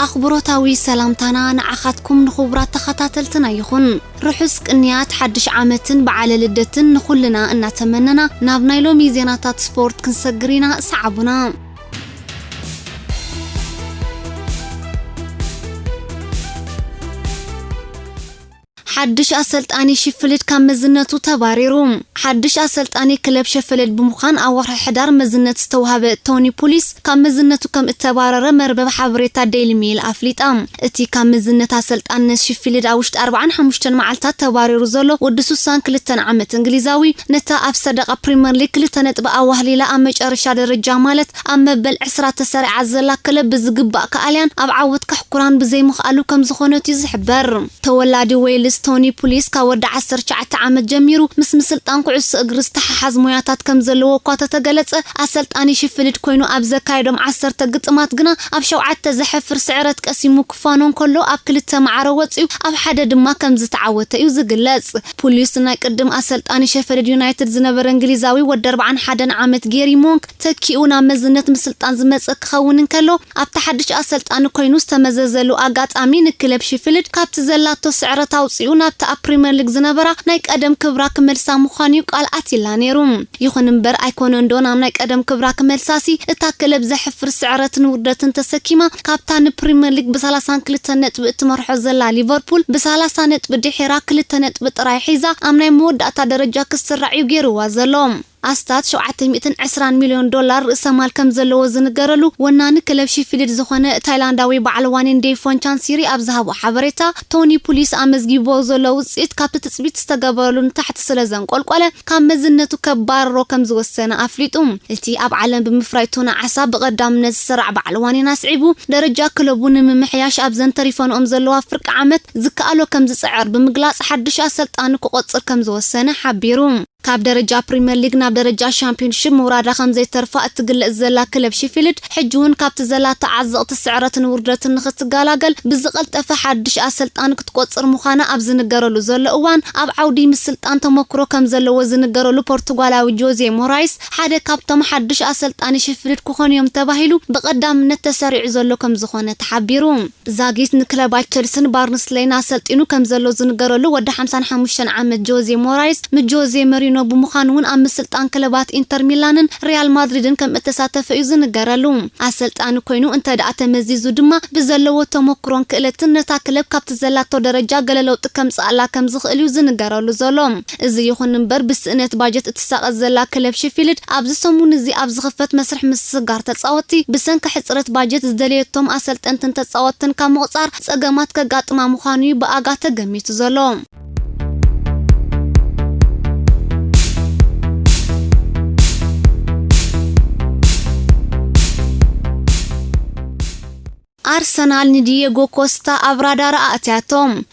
ኣኽብሮታዊ ሰላምታና ንዓኻትኩም ንኽቡራት ተኸታተልትና ይኹን። ርሑስ ቅንያት ሓድሽ ዓመትን በዓለ ልደትን ንኹልና እናተመነና፣ ናብ ናይ ሎሚ ዜናታት ስፖርት ክንሰግር ኢና። ሰዓቡና። ሓድሽ ኣሰልጣኒ ሽፍልድ ካብ መዝነቱ ተባሪሩ። ሓድሽ ኣሰልጣኒ ክለብ ሸፈልድ ብምዃን ኣብ ወርሒ ሕዳር መዝነት ዝተዋህበ ቶኒ ፖሊስ ካብ መዝነቱ ከም እተባረረ መርበብ ሓበሬታ ዴይሊ ሜል ኣፍሊጣ። እቲ ካብ መዝነት ኣሰልጣንነት ሽፍልድ ኣብ ውሽጢ ኣርባዓን ሓሙሽተን መዓልታት ተባሪሩ ዘሎ ወዲ ሱሳን ክልተን ዓመት እንግሊዛዊ፣ ነታ ኣብ ሰደቓ ፕሪምየር ሊግ ክልተ ነጥቢ ኣዋህሊላ ኣብ መጨረሻ ደረጃ ማለት ኣብ መበል ዕስራ ተሰሪዓ ዘላ ክለብ ብዝግባእ ክኣልያን ኣብ ዓወት ከሕኩራን ብዘይምኽኣሉ ከም ዝኾነት እዩ ዝሕበር። ተወላዲ ዌልስ ቶኒ ፑሊስ ካብ ወዲ ዓሰርተ ትሽዓተ ዓመት ጀሚሩ ምስ ምስልጣን ኩዕሶ እግሪ ዝተሓሓዝ ሞያታት ከም ዘለዎ እኳ ተተገለጸ፣ ኣሰልጣኒ ሽፍልድ ኮይኑ ኣብ ዘካየዶም ዓሰርተ ግጥማት ግና ኣብ ሸውዓተ ዘሕፍር ስዕረት ቀሲሙ ክፋኖ እንከሎ ኣብ ክልተ ማዕረ ወጺኡ ኣብ ሓደ ድማ ከም ዝተዓወተ እዩ ዝግለጽ። ፑሊስ ናይ ቅድም ኣሰልጣኒ ሸፈልድ ዩናይትድ ዝነበረ እንግሊዛዊ ወዲ ኣርባዓን ሓደን ዓመት ጌሪ ሞንክ ተኪኡ ናብ መዝነት ምስልጣን ዝመጸ ክኸውን እንከሎ ኣብቲ ሓድሽ ኣሰልጣኒ ኮይኑ ዝተመዘዘሉ ኣጋጣሚ ንክለብ ሽፍልድ ካብቲ ዘላቶ ስዕረት ኣውጺኡ ናብቲ ኣብ ፕሪምየር ሊግ ዝነበራ ናይ ቀደም ክብራ ክመልሳ ምዃኑ እዩ ቃል ኣትይላ ነይሩ። ይኹን እምበር ኣይኮነን ዶ ናብ ናይ ቀደም ክብራ ክመልሳሲ እታ ክለብ ዘሕፍር ስዕረትን ውርደትን ተሰኪማ ካብታ ንፕሪምየር ሊግ ብ ሰላሳን ክልተን ነጥቢ እትመርሖ ዘላ ሊቨርፑል ብ ሰላሳ ነጥቢ ድሒራ ክልተ ነጥቢ ጥራይ ሒዛ ኣብ ናይ መወዳእታ ደረጃ ክስራዕ እዩ ገይርዋ ዘሎ። ኣስታት ሸውዓተ ሚእትን ዕስራን ሚልዮን ዶላር ርእሰ ማል ከም ዘለዎ ዝንገረሉ ወናኒ ክለብ ሺፊልድ ዝኾነ ታይላንዳዊ በዓል ዋኒን ዴፎን ቻንሲሪ ኣብ ዝሃቦ ሓበሬታ፣ ቶኒ ፑሊስ ኣመዝጊቦ ዘሎ ውጽኢት ካብቲ ትጽቢት ዝተገበረሉ ንታሕቲ ስለ ዘንቆልቆለ፣ ካብ መዝነቱ ከባርሮ ከም ዝወሰነ ኣፍሊጡ። እቲ ኣብ ዓለም ብምፍራይ ቱና ዓሳ ብቐዳምነት ዝስራዕ በዓል ዋኒን ኣስዒቡ፣ ደረጃ ክለቡ ንምምሕያሽ ኣብዘን ተሪፈንኦም ዘለዋ ፍርቂ ዓመት ዝከኣሎ ከም ዝጽዕር ብምግላጽ፣ ሓድሽ ኣሰልጣኒ ክቖጽር ከም ዝወሰነ ሓቢሩ። ካብ ደረጃ ፕሪምየር ሊግ ናብ ደረጃ ሻምፒዮንሺፕ ምውራዳ ከም ዘይተርፋ እትግለጽ ዘላ ክለብ ሺፊልድ፣ ሕጂ እውን ካብቲ ዘላቶ ዓዘቕቲ ስዕረትን ውርደትን ንኽትገላገል ብዝቐልጠፈ ሓድሽ ኣሰልጣኒ ክትቆጽር ምዃና ኣብ ዝንገረሉ ዘሎ እዋን፣ ኣብ ዓውዲ ምስልጣን ተመክሮ ከም ዘለዎ ዝንገረሉ ፖርቱጋላዊ ጆዜ ሞራይስ ሓደ ካብቶም ሓድሽ ኣሰልጣኒ ሺፊልድ ክኾኑ እዮም ተባሂሉ ብቐዳምነት ተሰሪዑ ዘሎ ከም ዝኾነ ተሓቢሩ። ዛጊት ንክለባት ቸልስን ባርንስሌይን ኣሰልጢኑ ከም ዘሎ ዝንገረሉ ወዲ ሓምሳን ሓሙሽተን ዓመት ጆዜ ሞራይስ፣ ምስ ጆዜ መሪኖ ብምዃኑ እውን ኣብ ምስልጣን ክለባት ኢንተር ሚላንን ሪያል ማድሪድን ከም እተሳተፈ እዩ ዝንገረሉ። ኣሰልጣኒ ኮይኑ እንተ ደኣ ተመዚዙ ድማ፣ ብዘለዎ ተመክሮን ክእለትን ነታ ክለብ ካብቲ ዘላቶ ደረጃ ገለ ለውጢ ከምጽኣላ ከም ዝኽእል እዩ ዝንገረሉ ዘሎ። እዚ ይኹን እምበር፣ ብስእነት ባጀት እትሳቐ ዘላ ክለብ ሺፊልድ፣ ኣብዚ ሰሙን እዚ ኣብ ዝኽፈት መስርሕ ምስግጋር ተጻወትቲ፣ ብሰንኪ ሕጽረት ባጀት ዝደለየቶም ኣሰልጠንትን ተጻወትትን ካብ ምቑጻር ጸገማት ከጋጥማ ምዃኑ እዩ ብኣጋ ተገሚቱ ዘሎ። ኣርሰናል ንዲየጎ ኮስታ ኣብ ራዳር ኣእትያቶ።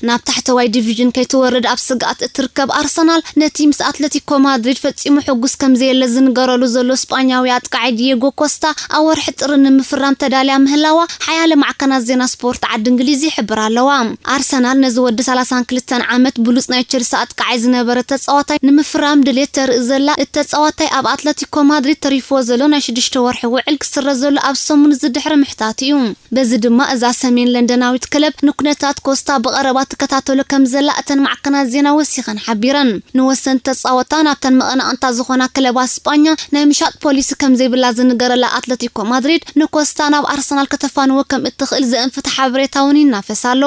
ናብ ታሕተዋይ ዲቪዥን ከይትወርድ ኣብ ስግኣት እትርከብ ኣርሰናል፣ ነቲ ምስ ኣትለቲኮ ማድሪድ ፈጺሙ ሕጉስ ከም ዘየለ ዝንገረሉ ዘሎ ስጳኛዊ ኣጥቃዒ ዲየጎ ኮስታ ኣብ ወርሒ ጥሪ ንምፍራም ተዳልያ ምህላዋ ሓያለ ማዕከናት ዜና ስፖርት ዓዲ እንግሊዝ ይሕብራ ኣለዋ። ኣርሰናል ነዚ ወዲ ሰላሳን ክልተን ዓመት ብሉጽ ናይ ቸልሲ ኣጥቃዓይ ዝነበረ ተጻዋታይ ንምፍራም ድሌት ተርኢ ዘላ፣ እቲ ተጻዋታይ ኣብ ኣትለቲኮ ማድሪድ ተሪፍዎ ዘሎ ናይ ሽዱሽተ ወርሒ ውዕል ክስረዘሉ ኣብ ሰሙን ዝድሕሪ ምሕታት እዩ። በዚ ድማ እዛ ሰሜን ለንደናዊት ክለብ ንኩነታት ኮስታ ብቐረባ ትከታተሎ ከም ዘላ እተን ማዕከናት ዜና ወሲኸን ሓቢረን። ንወሰንቲ ተጻወታ ናብተን መቐናቕንታ ዝኾና ክለባት ስጳኛ ናይ ምሻጥ ፖሊሲ ከም ዘይብላ ዝንገረላ ኣትለቲኮ ማድሪድ ንኮስታ ናብ ኣርሰናል ከተፋንዎ ከም እትኽእል ዘእንፍት ሓበሬታ እውን ይናፈስ ኣሎ።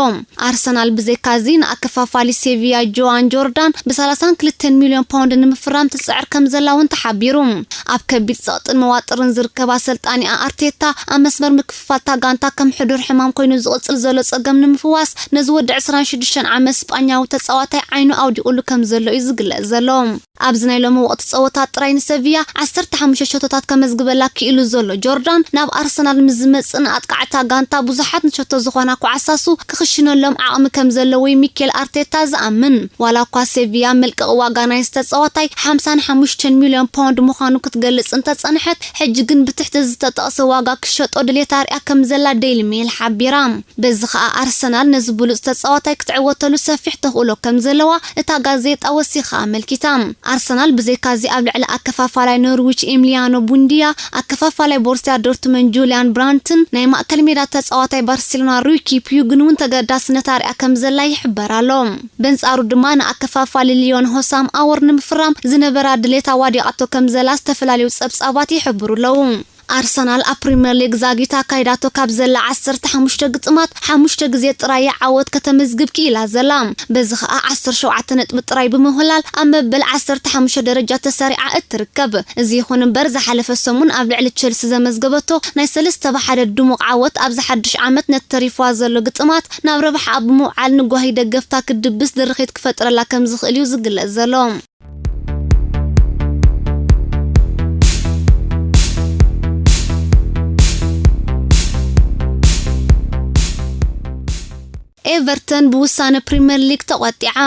ኣርሰናል ብዘይካዚ ንኣከፋፋሊ ሴቪያ ጆዋን ጆርዳን ብ ሰላሳን ክልተን ሚልዮን ፓውንድ ንምፍራም ትጽዕር ከም ዘላ እውን ተሓቢሩ። ኣብ ከቢድ ጸቕጥን መዋጥርን ዝርከብ ኣሰልጣኒኣ ኣርቴታ፣ ኣብ መስመር ምክፍፋል እታ ጋንታ ከም ሕዱር ሕማም ኮይኑ ዝቕጽል ዘሎ ጸገም ንምፍዋስ፣ ነዚ ወዲ ዕስራን ሽዱሽተን ዓመት ስጳኛዊ ተጻዋታይ ዓይኑ ኣውዲቑሉ ከም ዘሎ እዩ ዝግለጽ ዘሎ። ኣብዚ ናይ ሎሚ ወቕቲ ጸወታት ጥራይ ንሰቪያ ዓሰርተ ሓሙሽተ ሸቶታት ከመዝግበላ ክኢሉ ዘሎ ጆርዳን፣ ናብ ኣርሰናል ምስ ዝመጽእ ንኣጥቃዕታ ጋንታ ብዙሓት ንሸቶ ዝኾና ኳዕሳሱ ክኽሽነሎም ዓቕሚ ከም ዘለዎ እዩ ሚኬል ኣርቴታ ዝኣምን። ዋላ እኳ ሴቪያ መልቀቕ ዋጋ ናይዚ ተጻዋታይ ሓምሳን ሓሙሽተን ሚልዮን ፓውንድ ምዃኑ ክትገልጽ እንተጸንሐት፣ ሕጂ ግን ብትሕቲ ዝተጠቕሰ ዋጋ ክሸጦ ድሌት ኣርያ ከም ዘላ ዴይሊ ሜል ሓቢራ። በዚ ኸኣ ኣርሰናል ነዚ ብሉጽ ተጻዋታይ ክትዕወተሉ ሰፊሕ ተኽእሎ ከም ዘለዋ እታ ጋዜጣ ወሲኻ ኣመልኪታ። ኣርሰናል ብዘይካዚ ኣብ ልዕሊ ኣከፋፋላይ ኖርዊች ኤሚሊያኖ ቡንዲያ፣ ኣከፋፋላይ ቦርሲያ ዶርትመንድ ጁልያን ብራንትን ናይ ማእከል ሜዳ ተጻዋታይ ባርሴሎና ሪኪ ፒዩግን እውን ተገዳስነት ኣርያ ከም ዘላ ይሕበር ኣሎ። በንጻሩ ድማ ንኣከፋፋሊ ሊዮን ሆሳም ኣወር ንምፍራም ዝነበራ ድሌት ኣዋዲቓቶ ከም ዘላ ዝተፈላለዩ ጸብጻባት ይሕብሩ ኣለዉ። ኣርሰናል ኣብ ፕሪምየር ሊግ ዛጊት ኣካይዳቶ ካብ ዘላ ዓሰርተ ሓሙሽተ ግጥማት ሓሙሽተ ግዜ ጥራይ ዓወት ከተመዝግብ ክኢላ ዘላ። በዚ ኸኣ ዓሰርተ ሸውዓተ ነጥቢ ጥራይ ብምውህላል ኣብ መበል ዓሰርተ ሓሙሽተ ደረጃ ተሰሪዓ እትርከብ። እዚ ይኹን እምበር ዝሓለፈ ሰሙን ኣብ ልዕሊ ቸልሲ ዘመዝገበቶ ናይ ሰለስተ ብሓደ ድሙቕ ዓወት ኣብዚ ሓድሽ ዓመት ነቲ ተሪፍዋ ዘሎ ግጥማት ናብ ረብሓኣ ብምውዓል ንጓሂ ደገፍታ ክድብስ ድርኺት ክፈጥረላ ከም ዝኽእል እዩ ዝግለጽ ዘሎ። ኤቨርተን ብውሳነ ፕሪምየር ሊግ ተቖጢዓ።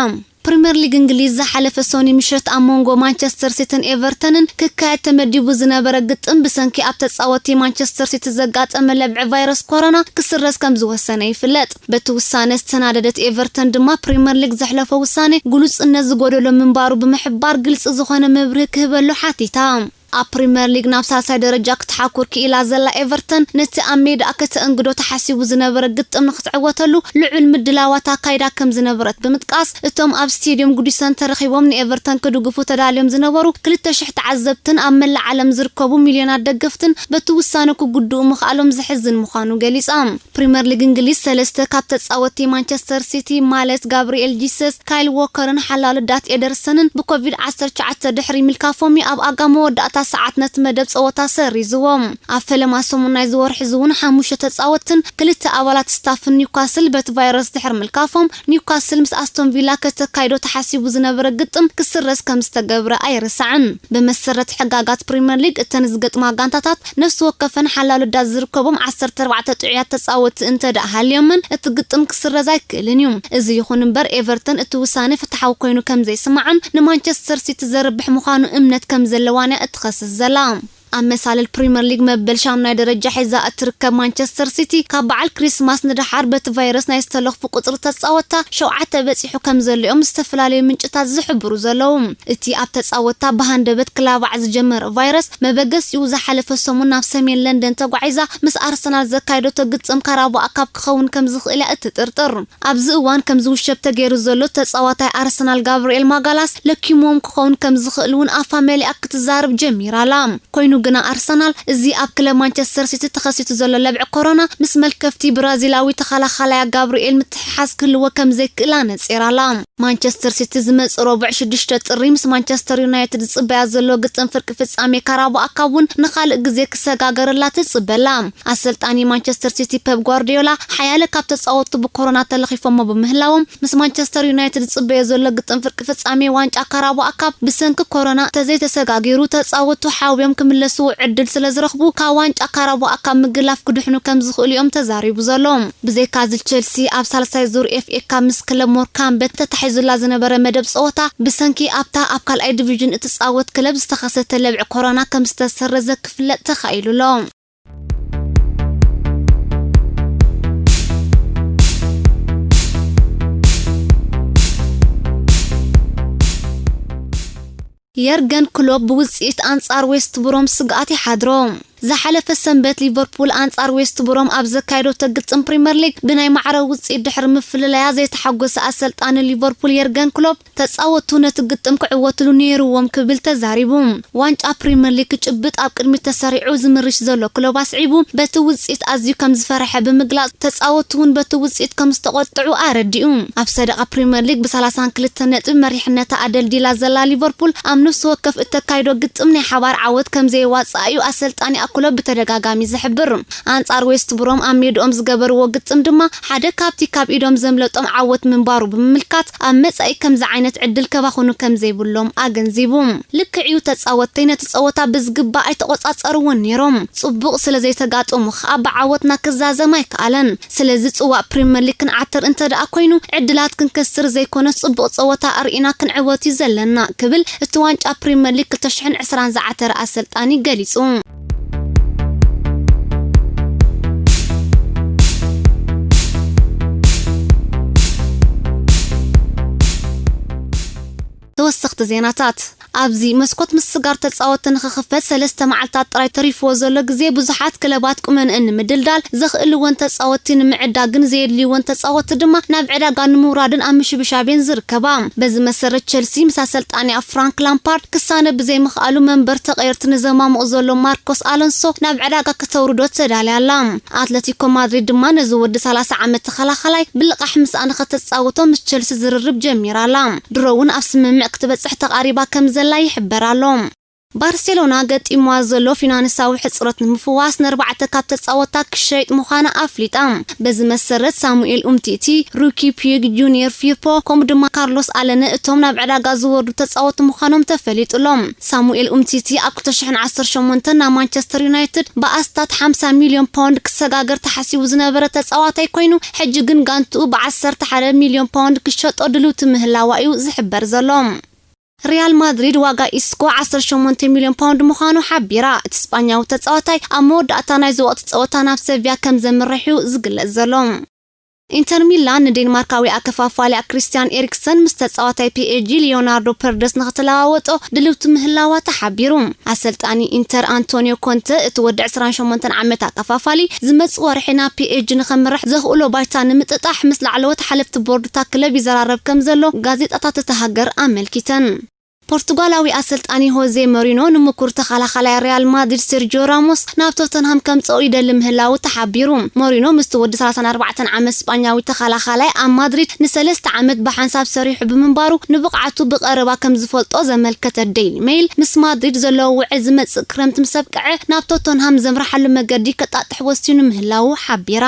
ፕሪምየር ሊግ እንግሊዝ ዝሓለፈ ሶኒ ምሸት ኣብ መንጎ ማንቸስተር ሲቲን ኤቨርተንን ክካየድ ተመዲቡ ዝነበረ ግጥም ብሰንኪ ኣብ ተጻወቲ ማንቸስተር ሲቲ ዘጋጠመ ለብዒ ቫይረስ ኮሮና ክስረዝ ከም ዝወሰነ ይፍለጥ። በቲ ውሳነ ዝተናደደት ኤቨርተን ድማ ፕሪምየር ሊግ ዘሕለፎ ውሳነ ግሉጽነት ዝጎደሎ ምንባሩ ብምሕባር ግልጺ ዝኾነ መብርሂ ክህበሉ ሓቲታ። ኣብ ፕሪምየር ሊግ ናብ ሳልሳይ ደረጃ ክትሓኩር ክኢላ ዘላ ኤቨርተን ነቲ ኣብ ሜዳኣ ከተእንግዶ ተሓሲቡ ዝነበረ ግጥም ንክትዕወተሉ ልዑል ምድላዋት ኣካይዳ ከም ዝነበረት ብምጥቃስ እቶም ኣብ ስቴድዮም ጉዲሰን ተረኺቦም ንኤቨርተን ክድግፉ ተዳልዮም ዝነበሩ ክልተ ሽሕ ተዓዘብትን ኣብ መላእ ዓለም ዝርከቡ ሚልዮናት ደገፍትን በቲ ውሳነ ክጉድኡ ምኽኣሎም ዘሕዝን ምዃኑ ገሊጻ። ፕሪምየር ሊግ እንግሊዝ ሰለስተ ካብ ተጻወቲ ማንቸስተር ሲቲ ማለት ጋብሪኤል ጂሰስ፣ ካይል ዎከርን ሓላሉ ዳት ኤደርሰንን ብኮቪድ ዓሰርተ ትሽዓተ ድሕሪ ምልካፎም እዩ ኣብ ኣጋ መወዳእታ ሰዓት ነቲ መደብ ጸወታ ሰሪዝዎ። ኣብ ፈለማ ሰሙን ናይዚ ወርሒ እዚ እውን ሓሙሽተ ተጻወትን ክልተ ኣባላት ስታፍን ኒውካስል በቲ ቫይረስ ድሕሪ ምልካፎም ኒውካስል ምስ ኣስቶን ቪላ ከተካይዶ ተሓሲቡ ዝነበረ ግጥም ክስረዝ ከም ዝተገብረ ኣይርሳዕን። ብመሰረት ሕጋጋት ፕሪምየር ሊግ እተን ዝገጥማ ጋንታታት ነፍሲ ወከፈን ሓላሉ ዳት ዝርከቦም ዓሰርተ ኣርባዕተ ጥዑያት ተጻወትቲ እንተ ደኣ ሃልዮምን እቲ ግጥም ክስረዝ ኣይክእልን እዩ። እዚ ይኹን እምበር ኤቨርተን እቲ ውሳነ ፍትሓዊ ኮይኑ ከም ዘይስማዕን ንማንቸስተር ሲቲ ዘርብሕ ምዃኑ እምነት ከም ዘለዋን እያ እትኸስስ ዘላ። ኣብ መሳልል ፕሪምየር ሊግ መበል ሻምናይ ደረጃ ሒዛ እትርከብ ማንቸስተር ሲቲ ካብ በዓል ክሪስማስ ንደሓር በቲ ቫይረስ ናይ ዝተለኽፉ ቁጽሪ ተጻወትታ ሸውዓተ በጺሑ ከም ዘሎ እዮም ዝተፈላለዩ ምንጭታት ዝሕብሩ ዘለዉ። እቲ ኣብ ተጻወትታ ብሃንደበት ክላባዕ ዝጀመረ ቫይረስ መበገሲኡ ዝሓለፈ ሰሙን ናብ ሰሜን ለንደን ተጓዒዛ ምስ ኣርሰናል ዘካየደቶ ግጥም ካራባኦ ካፕ ክኸውን ከም ዝኽእል እያ እትጥርጥር። ኣብዚ እዋን ከም ዝውሸብ ተገይሩ ዘሎ ተጻዋታይ ኣርሰናል ጋብርኤል ማጋላስ ለኪምዎም ክኸውን ከም ዝኽእል እውን ኣፋ መሊኣ ክትዛረብ ጀሚራ ኣላ። ኮይኑ ግና ኣርሰናል እዚ ኣብ ክለብ ማንቸስተር ሲቲ ተኸሲቱ ዘሎ ለብዒ ኮሮና ምስ መልከፍቲ ብራዚላዊ ተኸላኻላያ ጋብርኤል ምትሕሓዝ ክህልዎ ከም ዘይክእል ኣነጺራ ኣላ። ማንቸስተር ሲቲ ዝመጽእ ረቡዕ ሽዱሽተ ጥሪ ምስ ማንቸስተር ዩናይትድ ዝጽበያ ዘሎ ግጥም ፍርቂ ፍጻሜ ካራባኦ ካፕ እውን ንኻልእ ግዜ ክሰጋገረላ ትጽበ ኣላ። ኣሰልጣኒ ማንቸስተር ሲቲ ፔፕ ጓርዲዮላ ሓያለ ካብ ተጻወቱ ብኮሮና ተለኺፎሞ ብምህላዎም ምስ ማንቸስተር ዩናይትድ ዝጽበዮ ዘሎ ግጥም ፍርቂ ፍጻሜ ዋንጫ ካራባኦ ካፕ ብሰንኪ ኮሮና እንተዘይተሰጋጊሩ ተጻወቱ ሓውዮም ክምለስዎ ዕድል ስለ ዝረኽቡ ካብ ዋንጫ ካራባኦ ካፕ ምግላፍ ክድሕኑ ከም ዝኽእሉ እዮም ተዛሪቡ ዘሎ። ብዘይካዚ ቸልሲ ኣብ ሳልሳይ ዙር ኤፍ ኤ ካፕ ምስ ክለብ ሞርካምበት ተታሒዙላ ዝነበረ መደብ ጸወታ ብሰንኪ ኣብታ ኣብ ካልኣይ ዲቪዥን እትጻወት ክለብ ዝተኸሰተ ለብዒ ኮሮና ከም ዝተሰረዘ ክፍለጥ ተኻኢሉ ኣሎ። የርገን ክሎፕ ብውጽኢት ኣንጻር ዌስት ብሮም ስግኣት ይሓድሮ። ዝሓለፈ ሰንበት ሊቨርፑል ኣንጻር ዌስት ብሮም ኣብ ዘካየደቶ ግጥም ፕሪምየር ሊግ ብናይ ማዕረ ውጽኢት ድሕሪ ምፍልላያ ዘይተሓጎሰ ኣሰልጣኒ ሊቨርፑል የርገን ክሎፕ ተጻወቱ ነቲ ግጥም ክዕወትሉ ነይርዎም ክብል ተዛሪቡ። ዋንጫ ፕሪምየር ሊግ ክጭብጥ ኣብ ቅድሚት ተሰሪዑ ዝምርሽ ዘሎ ክሎፕ ኣስዒቡ በቲ ውጽኢት ኣዝዩ ከም ዝፈረሐ ብምግላጽ ተጻወቱ እውን በቲ ውጽኢት ከም ዝተቖጥዑ ኣረዲኡ። ኣብ ሰደቓ ፕሪምየር ሊግ ብሰላሳን ክልተ ነጥቢ መሪሕነታ ኣደልዲላ ዘላ ሊቨርፑል ኣብ ነፍሲ ወከፍ እተካይዶ ግጥም ናይ ሓባር ዓወት ከም ዘየዋጽኣ እዩ ኣሰልጣኒ ኣኩሎ ብተደጋጋሚ ዝሕብር። ኣንጻር ዌስት ብሮም ኣብ ሜድኦም ዝገበርዎ ግጥም ድማ ሓደ ካብቲ ካብ ኢዶም ዘምለጦም ዓወት ምንባሩ ብምምልካት ኣብ መጻኢ ከምዚ ዓይነት ዕድል ከባኽኑ ከም ዘይብሎም ኣገንዚቡ። ልክዕዩ ተጻወትተይ ነቲ ጸወታ ብዝግባእ ኣይተቖጻጸርዎን ነይሮም። ጽቡቕ ስለ ዘይተጋጠሙ ከኣ ብዓወትና ክዛዘም ኣይከኣለን። ስለዚ ጽዋእ ፕሪምየር ሊግ ክንዓትር እንተ ደኣ ኮይኑ ዕድላት ክንከስር ዘይኮነስ ጽቡቕ ጸወታ ኣርኢና ክንዕወት እዩ ዘለና ክብል እቲ ዋንጫ ፕሪምየር ሊግ ክልተ ሽሕን ዕስራን ዝዓተረ ኣሰልጣኒ ገሊጹ። ተወሰኽቲ ዜናታት። ኣብዚ መስኮት ምስጋር ተጻወትቲ ንኽኽፈት ሰለስተ መዓልታት ጥራይ ተሪፍዎ ዘሎ ግዜ፣ ብዙሓት ክለባት ቁመንአን ንምድልዳል ዘኽእልወን ተጻወትቲ ንምዕዳግን ዘየድልይወን ተጻወትቲ ድማ ናብ ዕዳጋ ንምውራድን ኣብ ምሽብሻብ እየን ዝርከባ። በዚ መሰረት ቸልሲ ምስ ኣሰልጣኒኣ ፍራንክ ላምፓርድ ክሳነ ብዘይምኽኣሉ መንበር ተቐየርቲ ንዘማሙቕ ዘሎ ማርኮስ ኣሎንሶ ናብ ዕዳጋ ክተውርዶ ተዳልያ ኣላ። ኣትለቲኮ ማድሪድ ድማ ነዚ ወዲ ሰላሳ ዓመት ተኸላኻላይ ብልቓሕ ምስኣ ንኸተጻውቶ ምስ ቸልሲ ዝርርብ ጀሚራ ኣላ። ድሮ እውን ኣብ ስምምዕ ክትበጽሕ ተቓሪባ ከም ዘላ ይሕበር ኣሎ። ባርሴሎና ገጢምዋ ዘሎ ፊናንሳዊ ሕጽረት ንምፍዋስ ንኣርባዕተ ካብ ተጻወታ ክሸይጥ ምዃና ኣፍሊጣ። በዚ መሰረት ሳሙኤል ኡምቲቲ፣ ሩኪ ፒዩግ፣ ጁኒየር ፊርፖ ከምኡ ድማ ካርሎስ ኣለነ እቶም ናብ ዕዳጋ ዝወርዱ ተጻወቲ ምዃኖም ተፈሊጡ ኣሎ። ሳሙኤል ኡምቲቲ ኣብ ክልተ ሽሕን ዓሰርተ ሸሞንተን ናብ ማንቸስተር ዩናይትድ ብኣስታት ሓምሳ ሚልዮን ፓውንድ ክሰጋገር ተሓሲቡ ዝነበረ ተጻዋታይ ኮይኑ፣ ሕጂ ግን ጋንትኡ ብዓሰርተ ሓደ ሚልዮን ፓውንድ ክሸጦ ድልውቲ ምህላዋ እዩ ዝሕበር ዘሎ። ሪያል ማድሪድ ዋጋ ኢስኮ ዓሰርተ ሸሞንተ ሚልዮን ፓውንድ ምዃኑ ሓቢራ። እቲ ስጳኛዊ ተጻዋታይ ኣብ መወዳእታ ናይዚ ወቕቲ ጸወታ ናብ ሰቪያ ከም ዘምርሕ እዩ ዝግለጽ ዘሎ። ኢንተር ሚላን ንዴንማርካዊ ኣከፋፋሊኣ ክሪስቲያን ኤሪክሰን ምስ ተጻዋታይ ፒኤጂ ሊዮናርዶ ፐርደስ ንኽትለዋወጦ ድልውቲ ምህላዋ ተሓቢሩ። ኣሰልጣኒ ኢንተር ኣንቶኒዮ ኮንተ እቲ ወዲ ዕስራን ሸሞንተን ዓመት ኣከፋፋሊ ዝመጽእ ወርሒ ናብ ፒኤጂ ንኸምርሕ ዘኽእሎ ባይታ ንምጥጣሕ ምስ ላዕለዎት ሓለፍቲ ቦርድታ ክለብ ይዘራረብ ከም ዘሎ ጋዜጣታት እታ ሃገር ኣመልኪተን። ፖርቱጋላዊ ኣሰልጣኒ ሆዜ ሞሪኖ ንምኩር ተኸላኻላይ ሪያል ማድሪድ ሴርጂዮ ራሞስ ናብ ቶተንሃም ከምጽኦ ይደሊ ምህላዉ ተሓቢሩ። ሞሪኖ ምስቲ ወዲ ሰላሳን ኣርባዕተን ዓመት ስጳኛዊ ተኸላኻላይ ኣብ ማድሪድ ንሰለስተ ዓመት ብሓንሳብ ሰሪሑ ብምንባሩ ንብቕዓቱ ብቐረባ ከም ዝፈልጦ ዘመልከተ ዴይሊ ሜይል፣ ምስ ማድሪድ ዘለዎ ውዕል ዝመጽእ ክረምቲ ምስ ኣብቅዐ ናብ ቶተንሃም ዘምርሓሉ መገዲ ከጣጥሕ ወሲኑ ምህላዉ ሓቢራ።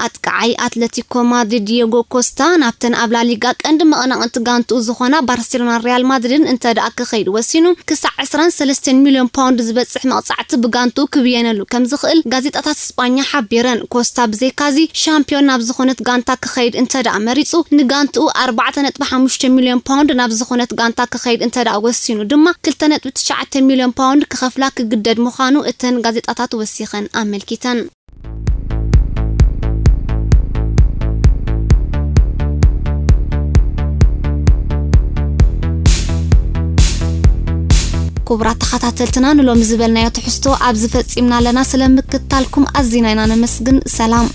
ኣጥቃዓይ ኣትለቲኮ ማድሪድ ዲየጎ ኮስታ ናብተን ኣብ ላሊጋ ቀንዲ መቐናቕንቲ ጋንትኡ ዝኾና ባርሴሎናን ሪያል ማድሪድን እንተ ደኣ ክኸይድ ወሲኑ፣ ክሳዕ ዕስራን ሰለስተን ሚልዮን ፓውንድ ዝበጽሕ መቕጻዕቲ ብጋንትኡ ክብየነሉ ከም ዝኽእል ጋዜጣታት ስጳኛ ሓቢረን። ኮስታ ብዘይካዚ ሻምፒዮን ናብ ዝኾነት ጋንታ ክኸይድ እንተ ደኣ መሪጹ፣ ንጋንትኡ ኣርባዕተ ነጥቢ ሓሙሽተ ሚልዮን ፓውንድ ናብ ዝኾነት ጋንታ ክኸይድ እንተ ደኣ ወሲኑ ድማ ክልተ ነጥቢ ትሽዓተ ሚልዮን ፓውንድ ክኸፍላ ክግደድ ምዃኑ እተን ጋዜጣታት ወሲኸን ኣመልኪተን። ክቡራት ተኸታተልትና፣ ንሎሚ ዝበልናዮ ትሕዝቶ ኣብዚ ፈጺምና ኣለና። ስለ ምክትታልኩም ኣዚና ኢና ነመስግን። ሰላም።